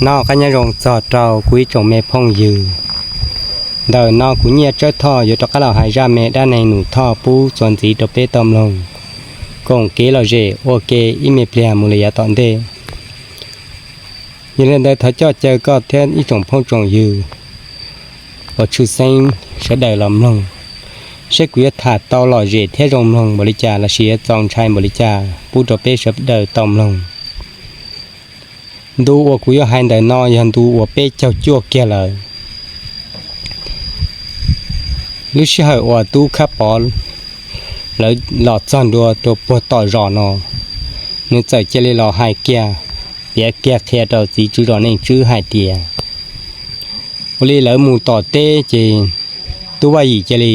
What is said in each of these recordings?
Noj qab nyob zoo txog rau kuv ib tsoom me phooj ywg. Ntawm no kuv Nyiaj Tsawb Thoj yuav rov qab los hais zaj me dab neeg Num Thoj pub txuas ntxiv rau peb tau mloog, koom kev lom zem ua ke ib me pliag mus li yav tom ntej. Yog li ntawd thov coj caw koj thiab ib tsoom phooj tsoom ywg uas tshwj xeeb sawv daws los mloog, seb kuv yuav tham tau lom zem thiab zoo mloog npaum li cas lossis yuav txaus ntshai npaum li cas pub rau peb sawv daws tau mloog. Ntu uas kuv yuav hais ntawm no yog ntu uas peb caug cuaj kiag lawm. Lub sij hawm uas Tub Khab Pov lawv los txog ntua rau puag tom zos no, nws txawm cia li los hais kiag, piav kiag qhia rau txiv tswv zos Neej Tswb hais tias, ua li lawv mus tom teb ces Tub Vaj Yim cia li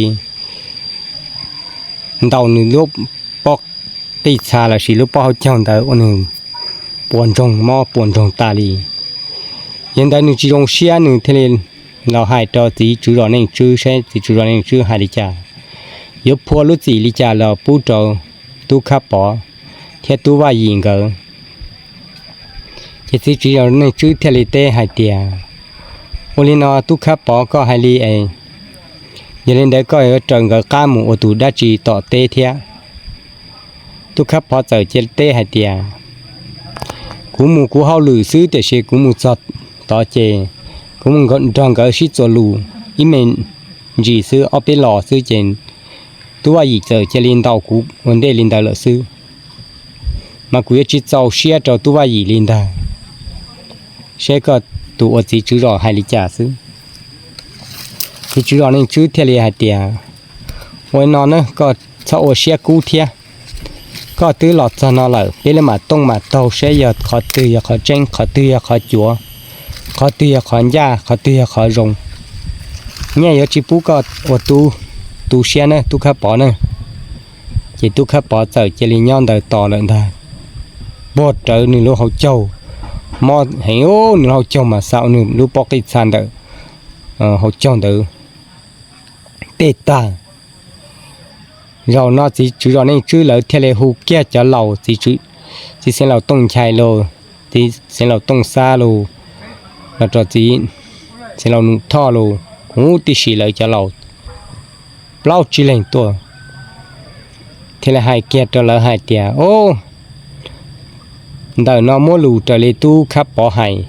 ntaus nws lub pob qij txha lossis lub pob hauv caug ntawd ua nws puas ntsoog mob puas ntsoog tas li. Yog ntawd nws tsis zoo siab, nws thiaj li los hais rau txiv tswv zos Neej Tswb saib txiv tswv zos Neej Tswb hais li cas, yuav phua lub txim li cas los pub rau Tub Khab Pov thiab Tub Vaj Yim nkawd. Ces txiv tswv zos Neej Tswb thiaj li teb hais tias, ua li no Tub Khab Pov, koj hais li es, yog li ntawd koj yuav raws nkawd qab mus ua tus dab tsi tom teb thiab? Tub Khab Pov txawm cia li teb hais tias, kuv mus kuv hauj lwm xwb, tiam sis kuv mus txog tod ces kuv mus nrog nkawd sib txuas lus ib me ntsis xwb, ob peb los xwb ces Tub Vaj Yim txawm cia li ntaus kuv ua ntej li ntawd lawm xwb. Mas kuv yuav tsis txaus siab rau Tub Vaj Yim li ntag, saib koj tus ua txiv tswv zos hais li cas xwb. Txiv tswv zos Neej Tswb thiaj li hais tias, ua li no na, koj txhob ua siab kub thiab. Koj twb los txog no lawm, peb mam tooj mam taug saib yog qhov twg yog qhov tseeb, qhov twg yog qhov cuav, qhov twg yog qhov ncaj, qhov twg yog qhov zoo. Nyiaj yuav tsis pub koj ua tub tu siab na Tub Khab Pov na. Ces Tub Khab Pov txawm cia li nyob ntawd tos lawm ntag. Puag rawv nws lub hauv caug, mob heev, nws lub hauv caug mas xa nws lub pob qij txha ntawm hauv caug ntawd tej tag. Zaum no txiv tswv zos Neej Tswb lawv thiaj li hu kiag cov laus, txiv xeev laus Tooj Nchai los, txiv xeev laus Tooj Xab los, los rau txiv xeev laus Num Thoj los, huv tib si lawv cov laus plaub tsib leeg tuaj, thiaj li hais kiag rau lawv hais tias, o, ntawm no muab lus raws li Tub Khab Pov hais,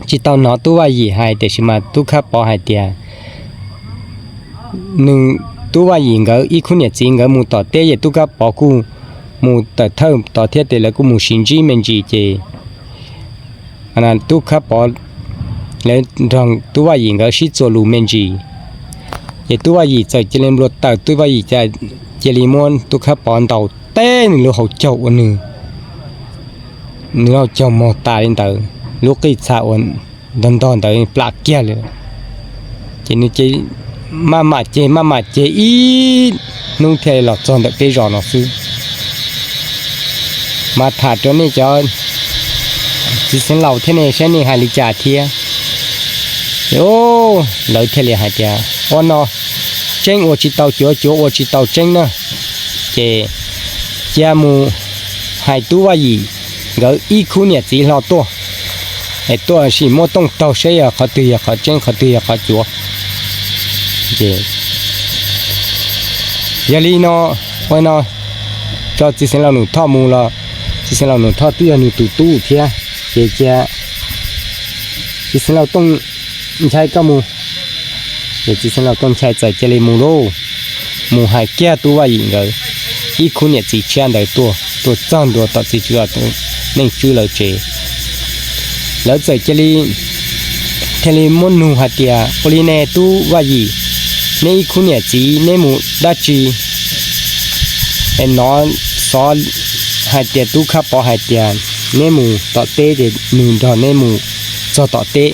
tsis tau hnov Tub Vaj Yim hais, tiam sis mas Tub Khab Pov hais tias nws, Tub Vaj Yim nkawd ib khub niam txiv nkawd mus tom teb ces Tub Khab Pov kuj mus tawm thawj tod thiab, ces lawv kuj mus sib ntsib me ntsis ces Tub Khab Pov lawv nrog Tub Vaj Yim nkawd sib txuas lus me ntsis. Ces Tub Vaj Yim txawm cia li nplua tawm, Tub Vaj Yim cia li muab Tub Khab Pov ntaus teb nws lub hauv caug ua nws, nws lub hauv caug mog tas li ntawd, lub qij txha uas ntog ntog ntawd plam kiag li. Ces nws ces maj mam ces maj mam ces ib hnub thiaj los txog ntawm peb zos no xwb. Mas tham rau nej cov txiv xeev laus thiab ne, saib nej hais li cas thiab. Ces lawv thiaj li hais tias, ua no tseeb ua tsis tau cuav, cuav ua tsis tau tseeb na, ces cia mus hais Tub Vaj Yim nkawd ib khub niam txiv hlo tuaj, es tuaj sim muab tooj taug saib yog qhov twg yog qhov tseeb, qhov twg yog qhov cuav. Yog li no, ua no, tso txiv xeev laus Num Thoj mus los, txiv xeev laus Num Thoj twb yog nws tus tub thiab, ces cia txiv xeev laus Tooj Nchai koj mus. Ces txiv xeev laus Tooj Nchai txawm cia li mus lauj, mus hais kiag Tub Vaj Yim nkawd ib khub niam txiv tshiab ntawd tuaj, tuaj txog ntua tom txiv tswv Neej Tswb lawv tsev. Lawv txawm cia li, thiaj li muab nug hais tias, ua li ne Tub Vaj Yim, neb ib khub niam txiv neb mus dab tsi? Es hnov xov hais tias Tub Khab Pov hais tias neb mus tom teb ces nws nrog neb mus txog tom teb,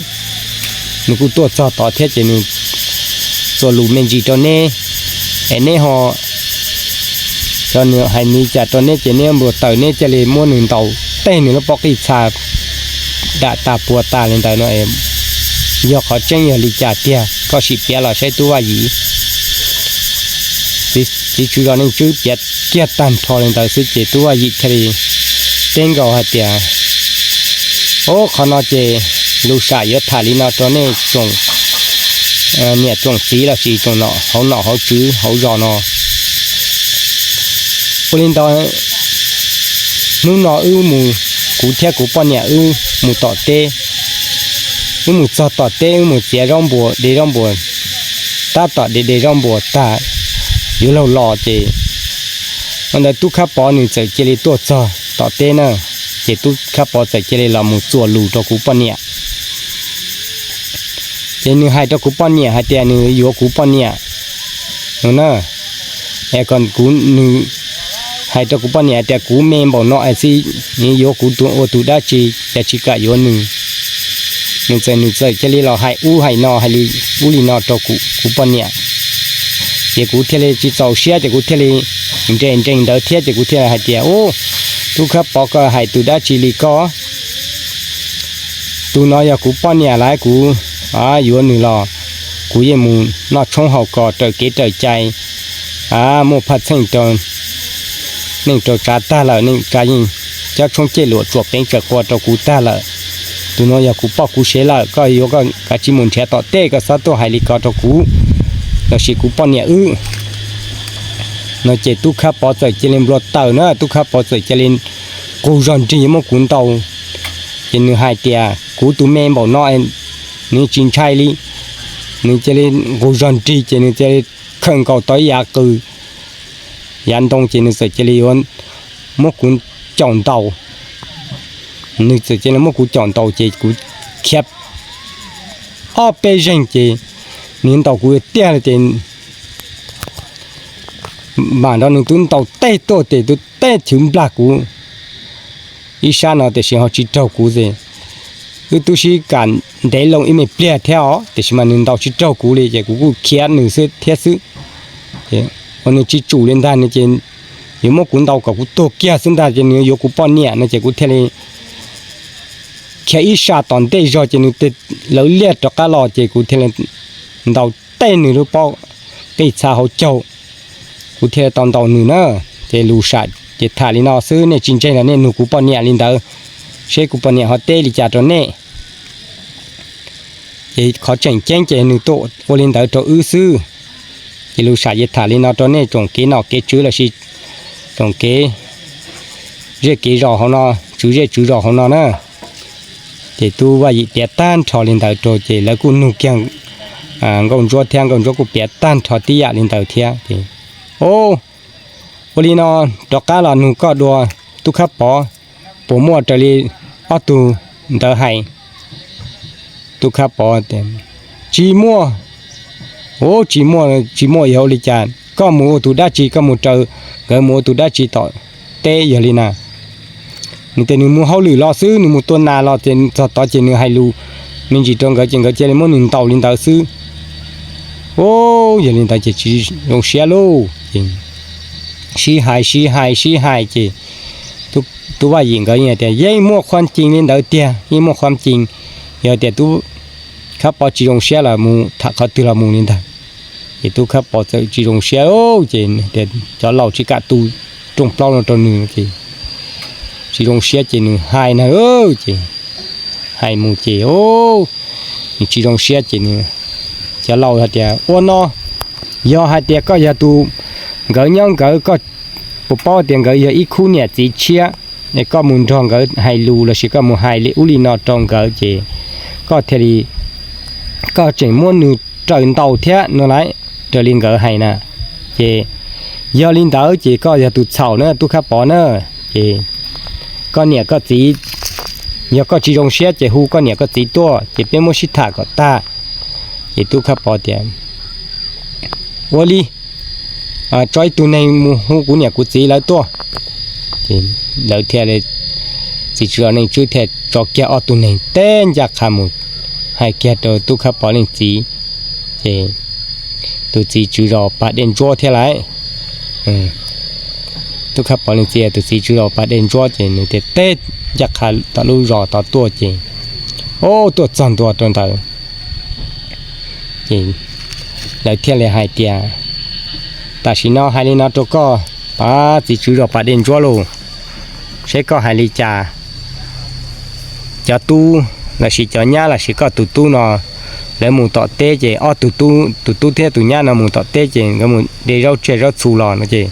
nws kuj tuaj txog tod thiab ces nws txuas lus me ntsis rau neb, es neb ho, nws hais li cas rau neb ces neb nplua tawm, neb cia li muab nws ntaus teb nws lub pob qij txha dam tas puas tas li ntawd no, yog qhov tseeb yog li cas tiag, koj sim piav los saib Tub Vaj Yim. Txiv tswv zos Neej Tswb piav kiag tag nrho li ntawd xwb ces Tub Vaj Yim thiaj li teb nkaus hais tias, Ov, qhov no ces Lus Sam yuav tham li no rau nej tsoom niam tsoom txiv lossis tsoom nom hauv nom hauv tswv hauv zos no. Ua li ntawd, hnub no wb mus, kuv thiab kuv poj niam wb mus tom teb. Wb mus txog tom teb wb mus txiav zaub npua, de zaub npua, tab tom de de zaub npua tag yuav laug los ces ua ntawd Tub Khab Pov nws txawm cia li tuaj txog tom teb na, ces Tub Khab Pov txawm cia li los mus txuas lus rau kuv poj niam. Ces nws hais rau kuv poj niam hais tias nws yuav kuv poj niam no na. Es kom kuv, nws hais rau kuv poj niam tias kuv me npaum no es xij, nws yuav kuv ua tus dab tsi, cas tsis kam yuav nws. Nws txawm, nws txawm cia li los hais ub hais no, hais li ub li no rau kuv, kuv poj niam. Ces kuv thiaj li tsis txaus siab ces kuv thiaj li nres nrees ntawd thiab ces kuv thiaj li hais tias, Ub, Tub Khab Pov, koj hais tus dab tsi li koj? Tus no yog kuv poj niam lawm, kuv yuav nws los kuv yeej mus noj tshoob haus kos raws kev raws cai, muaj phaj txheej rau neej rau tsav tag lawm, neej tsa yeej cab tshoob ceg luam tsuam peev tsawm qua rau kuv tag lawm. Tus no yog kuv poj kuv sev lawm, koj yuav koj kav tsij mus nrhiav tom tej, koj txhob tuaj hais li ko rau kuv lossis kuv poj niam wb. No ces Tub Khab Pov txawm cia li nplua taws na, Tub Khab Pov txawm cia li qug zog nrig muab kuv ntaus. Ces nws hais tias kuv tus me npaum no, nws tsis ntshai li. Nws cia li qug zog nrig ces nws cia li khawm nkaus tau ib yav qws, yav ntoo ces nws txawm cia li yuav muab kuv caum ntaus. Nws txawm cia li muab kuv caum ntaus ces kuv khiav ob peb zeeg ces nws ntaus kuv tiag li ces mam nrog nws tub ntaus teg tuaj ces tus teg chwv nplag kuv ib sab no tiam sis ho tsis raug kuv ces wb tub sib kam ntev loo ib me pliag thiab os, tiam sis mas nws ntaus tsis raug kuv li ces kuv kuj khiav nws xwb thiab xwb. Uas nws tsis tsum li ntag, nws ces yuav muab kuv ntaus kom kuv tuag kiag xwb ntag ces nws yuav kuv poj niam no ces kuv thiaj li khiav ib sab tom ntej zog ces nws lawv liaj rov qab los ces kuv thiaj li ntaus teg nws lub pob qij txha hauv caug, kuv thiaj li tau ntaus nws na. Ces Lus Sam ces tham li no xwb, nej tsis ntseeg los nej nug kuv poj niam li ntawd, seb kuv poj niam ho teb li cas rau nej. Ces qhov tseem ceeb ces nws tuaj ua li ntawd rau wb xwb. Ces Lus Sam ces tham li no rau nej tsoom kev nom kev tswv lossis tsoom kev zej kev zos hauv no, tswv zej tswv zos hauv no na. Ces Tub Vaj Yim piav tag nrho li ntawd rau ces lawv kuj nug kiag Nkauj Ntsuab thiab, Nkauj Ntsuab kuj piav tag nrho tib yam li ntawd thiab ces, o, ua li no rov qab los nug koj dua, Tub Khab Pov, puas muaj raws li ob tug ntawd hais? Tub Khab Pov tias, tsis muaj. Ub, tsis muaj, tsis muaj yog ua li cas? Koj mus ua tus dab tsi, koj mus raws nkawd mus ua tus dab tsi tom teb yog li na? Nws tias nws mus hauj lwm los xwb, nws mus tua nas los ces txog tod ces nws hais lus me ntsis rau nkawd ces nkawd cia li muab nws ntaus li ntawd xwb. Ub, yog li ntawd ces tsis zoo siab lauj. Ces sib hais sib hais sib hais ces Tub Vaj Yim nkawd yeej tias yeej muaj qhuam cees li ntawd tiag, yeej muaj qhuam cees. Yog tias Tub Khab Pov tsis zoo siab los mus tham qhov twg los mus li ntag. Ces Tub Khab Pov txawm tsis zoo siab ces tias cov laus tsis kam tu rooj plaub no rau nws ces tsis zoo siab ces nws hais na, ces hais mus ces nws tsis zoo siab ces nws, cov laus hais tias ua no, yog hais tias koj yog tus, nkawd nyob nkawd, koj puas paub tias nkawd yog ib khub niam txiv tshiab, es koj mus nrog nkawd hais lus lossis koj mus hais li ub li no rau nkawd ces koj thiaj li, koj tseem muab nws raws ntaus thiab no lauj, raws li nkawd hais na. Ces yog li ntawd ces koj yog tus txhaum na Tub Khab Pov na. Ces koj niam koj txiv, yog koj tsis zoo siab ces hu koj niam koj txiv tuaj ces peb muab sib tham kom tag. Ces Tub Khab Pov tias ua li, tso ib tug neeg mus hu kuv niam kuv txiv lawv tuaj. Ces lawv thiaj li, txiv tswv los Neej Tswb thiaj tso kiag ob tug neeg teb ncaj qha mus hais kiag rau Tub Khab Pov leej txiv. Ces tus txiv tswv zos Pas Dej Ntsuab thiab lauj, Tub Khab Pov leej txiv tus txiv tswv zos Pas Dej Ntsuab ces nws thiaj teb ncaj qha tom lub zos tod tuaj ces, o, tuaj txog ntua rau ntawd ces lawv thiaj li hais tias tam sim no hais li no rau koj, txiv tswv zos Pas Dej Ntsuab lauj, seb koj hais li cas. cov tub los sis cov nyab los sis koj tus tub no, lawv mus tom teb ces ob tug tub, tus tub thiab tus nyab no mus tom teb ces nkawd mus de zaub tsiaj zaub txhu los no ces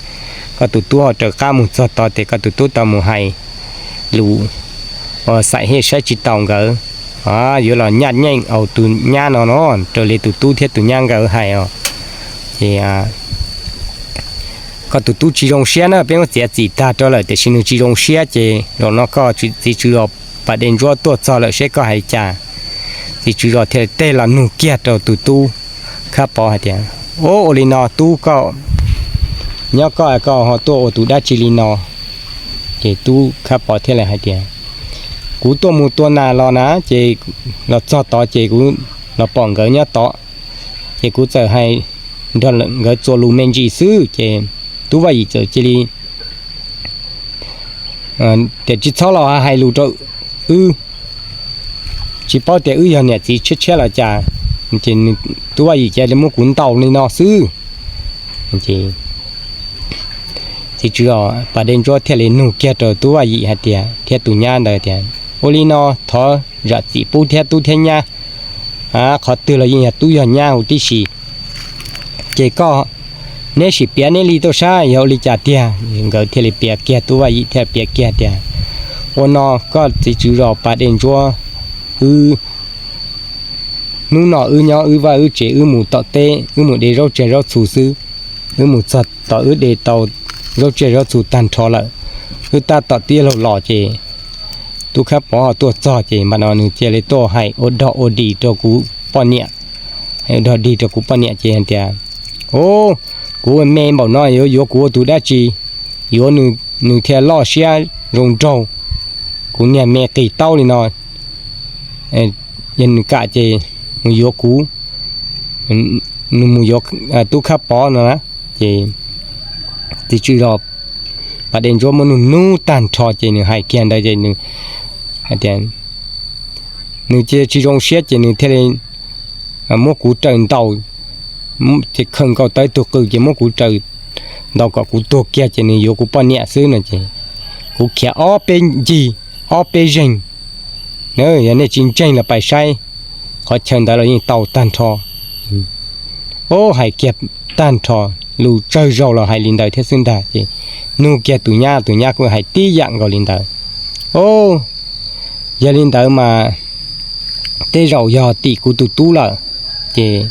koj tus tub ho raws qab mus txog tod ces koj tus tub tau mus hais lus uas xaim hiaj saib tsis taus nkawd, yuav los nyaj nyeej au tus nyab no no raws li tus tub thiab tus nyab nkawd hais os. Ces koj tus tub tsis zoo siab na, peb muab txiav txim tag rau lawm tiam sis nws tsis zoo siab ces zaum no koj txiv tswv zos Pas Dej Ntsuab tuaj txog lawm seb koj hais li cas. Txiv tswv zos thiaj teg los nug kiag rau tus tub Khab Pov hais tias, Ub, ua li no tub, koj nyob koj koj ho tuaj ua tus dab tsi li no? Ces tub Khab Pov thiaj li hais tias, Kuv tuaj mus tua nas los na, ces los txog tod ces kuv los pom nkawd nyob tod, ces kuv txawm hais nrog nkawd txuas lus me ntsis xwb ces tub Vaj Yim txawm cia li tias, Tsis txhob los hais lus rau wb, tsis paub tias wb yog niam txiv tshiab tshiab los cas. Ces tub Vaj Yim cia li muab kuv ntaus li no xwb. Txiv tswv zos Pas Dej Ntsuab thiaj li nug kiag rau tub Vaj Yim hais tias, thiab tus nyab ntawd tias, Ua li no thov zam txim pub thiab tub thiab nyab, qhov twg los yeej yog tub yog nyab huv tib si. Ces koj, neb sim piav neb li tuaj saib yog ua li cas tiag. Nkawd thiaj li piav kiag, tub Vaj Yim thiaj piav kiag tias, Ua no koj txiv tswv zos Pas Dej Ntsuab, wb hnub no wb nyob wb vaj wb tsev, wb mus tom teb wb mus de zaub tsiaj zaub txhu xwb. Wb mus txog tod wb de tau zaub tsiaj zaub txhu tag nrho lawm, wb tab tom tib laug los ces tub Khab Pov ho tuaj txog ces npaj no nws cia li tuaj hais ua dog ua dig rau kuv poj niam, hais ua dog dig rau kuv poj niam ces hais tias, Ub, kuv me npaum no yuav yuav kuv ua tus dab tsi? Yuav nws thiaj loj siab zoo nraug. Kuv niag me qis taub li no, yog nws kam ces mus yuav kuv, nws mus yuav tub Khab Pov no na. Ces txiv tswv zos Pas Dej Ntsuab muab nug nug tag nrho ces nws hais kiag ntawd ces nws hais tias, nws cia tsis zoo siab ces nws thiaj li muab kuv raws ntaus, ces khaws nkaus tau ib tug qws ces muab kuv raws ntaus kom kuv tuag kiag ces nws yuav kuv poj niam xwb no ces kuv khiav ob peb ncig, ob peb zeeg, yog nej tsis ntseeg los pais saib, qhov chaw ntawd los yeej tau tag nrho. Ub, hais kiag tag nrho, lus tsawg zaus los hais li ntawd thiab xwb ntag ces nug kiag tus nyab, tus nyab kuj hais tib yam nkaus li ntawd. Ub, yog li ntawd mas tej zaum yog tim kuv tus tub lawm. Ces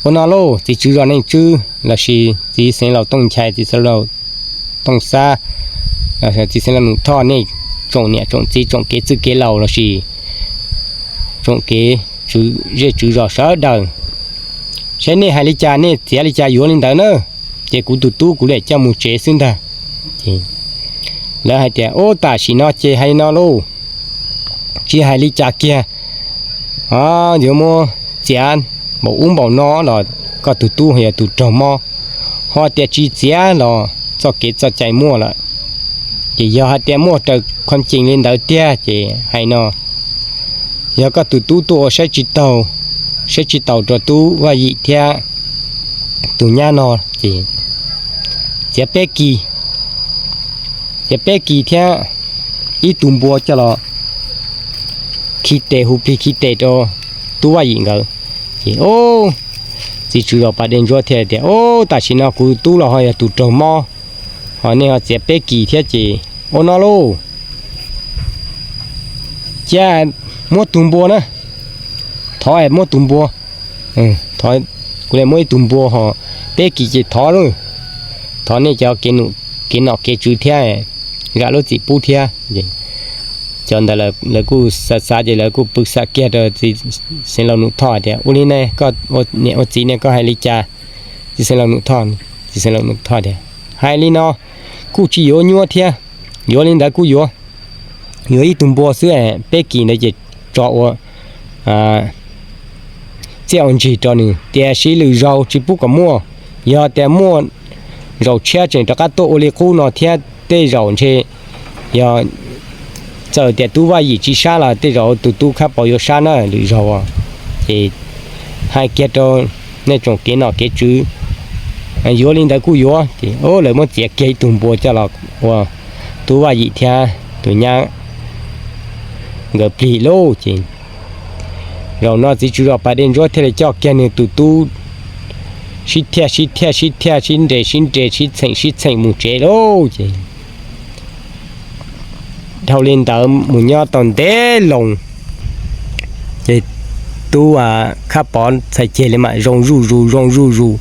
ua no lauj, txiv tswv zos Neej Tswb lossis txiv xeev laus Tooj Nchai, txiv xeev laus Tooj Xab, txiv xeev laus Num Thoj, nej tsoom niam tsoom txiv tsoom kev txwj kev laus lossis tsoom kev zej tswv zos sawv daws, saib nej hais li cas, nej txiav li cas yuav li ntawd na. Ces kuv tus tub kuv lam coj mus tsev xwb ntag. Lawv hais tias, Ub, tam sim no ces hais li no lauj, tsis hais li cas kiag, yuav muab txiav npaum ub npaum no los koj tus tub yog tus raug mob, ho tias tsis txiav los txoj kev txoj cai muaj lawm. Ces yog hais tias muaj raws khuam cees li ntawd tiag ces hais no, yog koj tus tub tuaj ua saib tsis taus, saib tsis taus rau tub Vaj Yim thiab tus nyab no ces txiav peb kis, txiav peb kis thiab ib tug npua coj los khi tes, hu plig khi tes rau tub Vaj Yim nkawd. Ces txiv tswv zos Pas Dej Ntsuab thiaj tias, Ub, tam sim no kuv tub los ho yog tus raug mob, ho nej ho txiav peb kis thiab ces ua no lauj, cia muab tus npua na, thov muab tus npua, kuv lam muab ib tug npua ho peb kis ces thov lauj, thov nej cov kev nom kev tswv thiab zam lub txim pub thiab. Cov ntawd lawv kuj xav xav ces lawv kuj pw xam kiag rau txiv xeev laus Num Thoj tias, Ua li ne, koj ua niam ua txiv ne koj hais li cas? Txiv xeev laus Num Thoj, txiv xeev laus Num Thoj tias, Hais li no kuj tsis yuav nyuaj thiab, yuav li ntawd kuj yuav, yuav ib tug npua xwb, peb kis ntawd ces tso ua txiaj ua ntsig rau nws, tiam sis lwm zaus tsis pub kom muaj. Yog tias muaj zaus tshiab tseem rov qab tuaj ua li qub no thiab, tej zaum ntshe yog txawm tias tub Vaj Yim tsis sab los tej zaum tus tub Khab Pov yuav sab na lwm zaus. Ces hais kiag rau nej tsoom kev nom kev tswv, yuav li ntawd kuj yuav. Ces lawv muab txiav kiag ib tug npua coj los ua tub Vaj Yim thiab tus nyab nkawd plig lauj. Ces zaum no txiv tswv zos Pas Dej Ntsuab thiaj li coj kiag nws tus tub sib thiaj sib thiaj sib thiaj sib nres sib nres sib txheem sib txheem mus tsev lauj. Ces dhau li ntawd mus nyob tau ntev loo, ces tub Khab Pov txhais ceg li mam zoo zuj zus zoo zuj zus.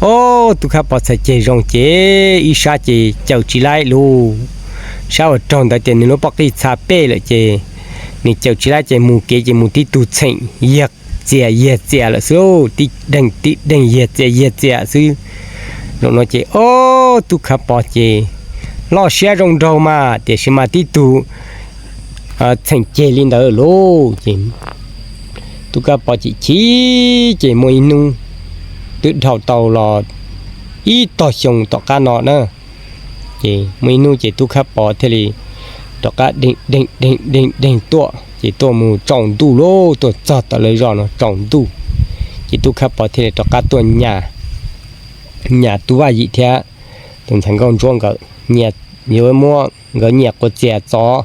Ob, tub Khab Pov txhais ceg zoo ces ib sab ces cawm tsis laib lauj, sab uas raug ntawd tias nws lub pob qij txha pej lawm ces nws cawm tsis laib ces mus kev ces mus tib tug txheem yiag txias yiag txias lawm xwb, tib deeg tib deeg yiag txias yiag txias xwb. Zaum no ces ob, tub Khab Pov ces loj siab zoo nraug mas tiam sis mas tib tug txheem ceg li ntawd lauj. Ces tub Khab Pov chim chim ces muaj ib hnub twb dhau tau los ib tog xyoo tom qab no na, ces muaj ib hnub ces tub Khab Pov thiaj li rov qab deeg deeg deeg deeg deeg tuaj ces tuaj mus tsaus ntuj lauj, tuaj txog tom lawv zos no tsaus ntuj. Ces tub Khab Pov thiaj li rov qab tuaj nyas tub Vaj Yim thiab tus ntxhais nkauj ntsuab nkawd, yuav muab nkawd nyiam quav txias txov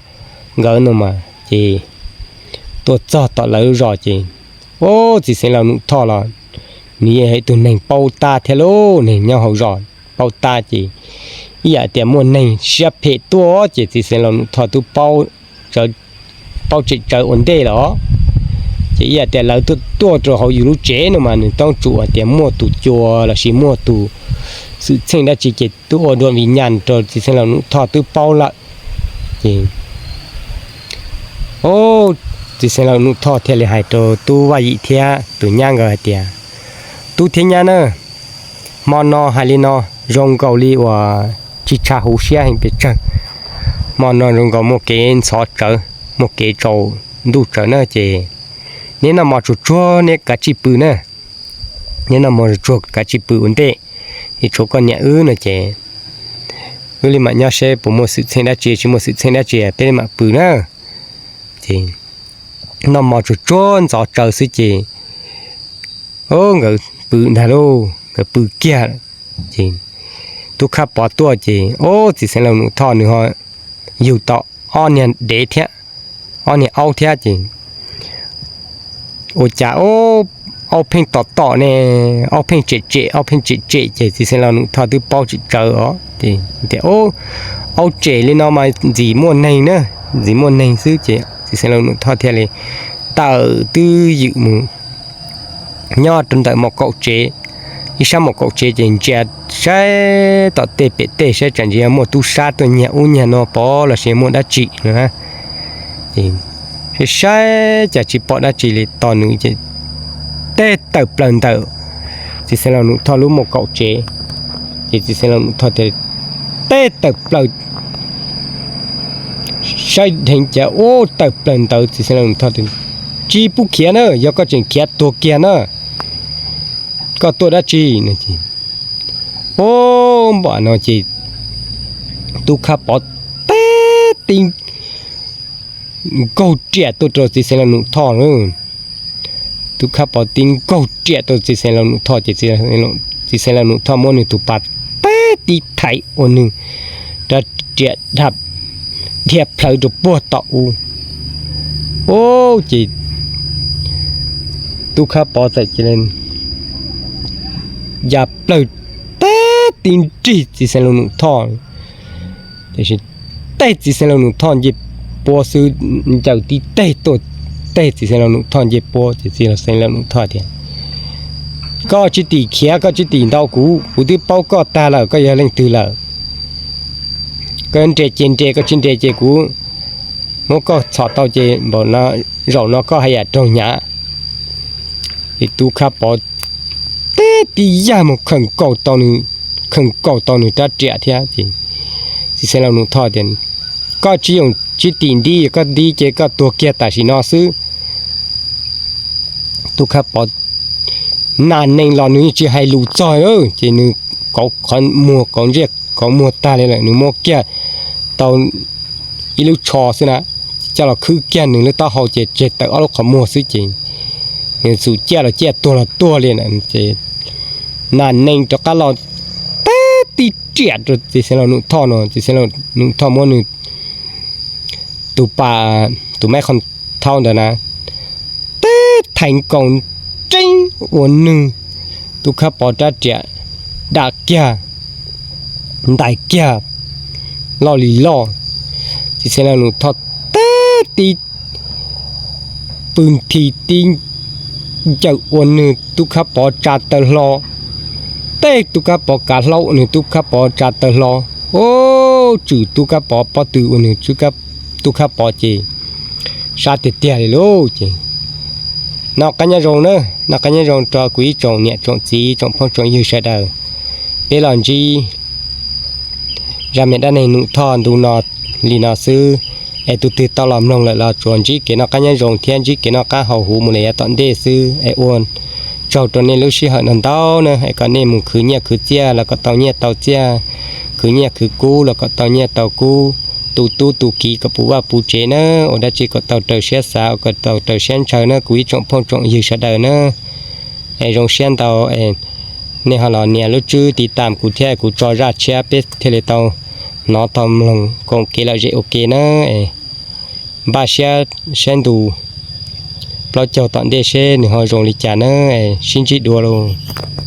nkawd no mas ces tuaj txog tom lawv zos ces, ub, txiv Xeev Laus Num Thoj los nws yog ib tug neeg paub tab thiab lauj, neeg nyob hauv zos paub tab ces ib yam tias muaj neeg siab phem tuaj ces txiv Xeev Laus Num Thoj twb paub, paub tsem tsawv ua ntej los, ces ib yam tias lawv tuaj tuaj rau hauv yus lub tsev no mas nws toob tsum hais tias muaj tus cua lossis muaj tus xwm txheej dab tsi ces twb ua dua vim nyas rau txiv Xeev Laus Num Thoj twb paub lawm. Ces, ub, txiv Xeev Laus Num Thoj thiaj li hais rau tub Vaj Yim thiab tus nyab nkawd hais tias, tub thiab nyab na, hmo no hais li no zoo nkaus li uas tsis tsha huv siab heev pes tsawg. Hmo no zoo nkaus muaj kev ntxhov tsawv, muaj kev tsaus ntuj tsawv na ces neb noj mov tsuag tsuag neb kav tsij pw na. Neb noj mov tsuag tsuag kav tsij pw ua ntej, es tshuav koj niam wb no ces wb li mam nyob seb puas muaj xwm txheej dab tsi, tsis muaj xwm txheej dab tsi peb li mam pw na. Ces noj mov tsuag tsuag ntxov tsawv xwb ces, ub, nkawd pw ntag lauj, nkawd pw kiag. Ces tub Khab Pov tuaj ces, ub, txiv Xeev Laus Num Thoj nws ho yug tau ob niag dev thiab, ob niag aub thiab ces ua cas aub pheej tom tom ne, aub pheej tsem tsem, aub pheej tsem tsem ces txiv Xeev Laus Num Thoj twb paub tsem tsawv os ces tias, aub tsem li no mas ntxim muaj neeg na, ntxim muaj neeg xwb ces txiv Xeev Laus Num Thoj thiaj li tawm twb ywm mus nyob rau ntawm maum kaum tsev. Ib sab maum kaum tsev ces ntsia saib tom tej pem tej saib tsam ntsis yog muaj tub sab tuaj nyiag ub nyiag no pov lossis muaj dab tsi no na. Ces saib cas tsis pom dab tsi li, tos nws ces teb tawm plaws ntawm txiv Xeev Laus Num Thoj lub maum kaum tsev. Ces txiv Xeev Laus Num Thoj tias, teb tawm plaws, saib dheev cas ub tawm plaws ntawd txiv Xeev Laus Num Thoj tias, tsis pub khiav na, yog koj tseem khiav tuag kiag na, koj tuaj dab tsi no ces, ub, npam no ces tub Khab Pov tib tib nkaug riam tuaj rau txiv Xeev Laus Num Thoj na. Tub Khab Pov tib nkaug riam rau txiv Xeev Laus Num Thoj ces txiv Xeev Laus Num Thoj muab nws tus pas tib tib thaiv ua nws rab riam dhia plhawv rau puag tom u. Ub, ces tub Khab Pov txawm cia li ya plawg tib tib nrig txiv Xeev Laus Num Thoj. Tiam sis teb txiv Xeev Laus Num Thoj ncej puab xwb, ncaws tib teg tuaj teb txiv Xeev Laus Num Thoj ncej puab ces txiv Xeev Laus Num Thoj tias, koj tsis tim khiav, koj tsis tim ntaus kuv, kuv twb paub koj tag lawm, koj yog leej twg lawm. Koj nres ces nres, koj tsis nres ces kuv muab koj txhom tau ces npaum no, zaum no koj haj yam raug hnyav. Ces tub Khab Pov teb tib yag mus khaws nkaus tau nws, khaws nkaus tau nws rab riam thiab ces txiv Xeev Laus Num Thoj tias, koj tsis yoom tsis tim nti, koj nti ces koj tuag kiag tam sim no xwb. Tub Khab Pov nas nees los nws yeej tsis hais lus txog, ces nws kauv qhov muag, kauv ntsej kauv muag tag li lawm, nws muab kiag tau ib lub tsho xwb na, coj los khwb kiag nws lub taub hau ces tseg tawm ob lub qhov muag xwb ces nws xum ciaj los ciaj tuag los tuag li na. Ces nas nees rov qab los teb tib riam rau txiv Xeev Laus Num Thoj no, txiv Xeev Laus Num Thoj muab nws tus pas, tus maiv qhov thau ntawd na, teb theev koos tseeb ua nwg tub khab pov rab riam dam kiag, ntais kiag loj li loj. Txiv Xeev Laus Num Thoj teb tib pw nthi tib ncawm ua nwg tub khab pov tsa taw hlo, teb tub khab pov kav hlaub ua nwg tub khab pov tsa taw hlo, ua tswm tub khab pov pob tw ua nwg tub khab pov ces sab tiag tiag li lauj. Ces noj qab nyob zoo na, noj qab nyob zoo rau kuv ib tsoom niam tsoom txiv tsoom phooj tsoom ywg sawv daws. Peb los ntsib zaj me dab neeg Num Thoj ntu no li no xwb, es tus twg tau los mloog lawm los tsuas ntsib kev noj qab nyob zoo thiab ntsib kev noj qab haus huv mus li yav tom ntej xwb es ua tsaug rau nej lub sij hawm no ntau na, es kom nej mus khwv nyiaj khwv txiaj los kom tau nyiaj tau txiaj, khwv nyiaj khwv kub los kom tau nyiaj tau kub, tu tub tu kiv kom puv vaj puv tsev na, ua dab tsi kom tau raws siab xav, kom tau raws siab ntshaw na kuv ib tsoom phooj tsoom ywg sawv daws na. Es zoo siab ntau es nej ho los nias lub tswb tiv tam kuv thiab kuv tso zaj tshiab peb thiaj li tau hnov tau mloog koom kev lom zem ua ke na. Es npaj siab saib ntu plaub caug tom ntej seb nws ho zoo li cas na, es sib ntsib dua lauj.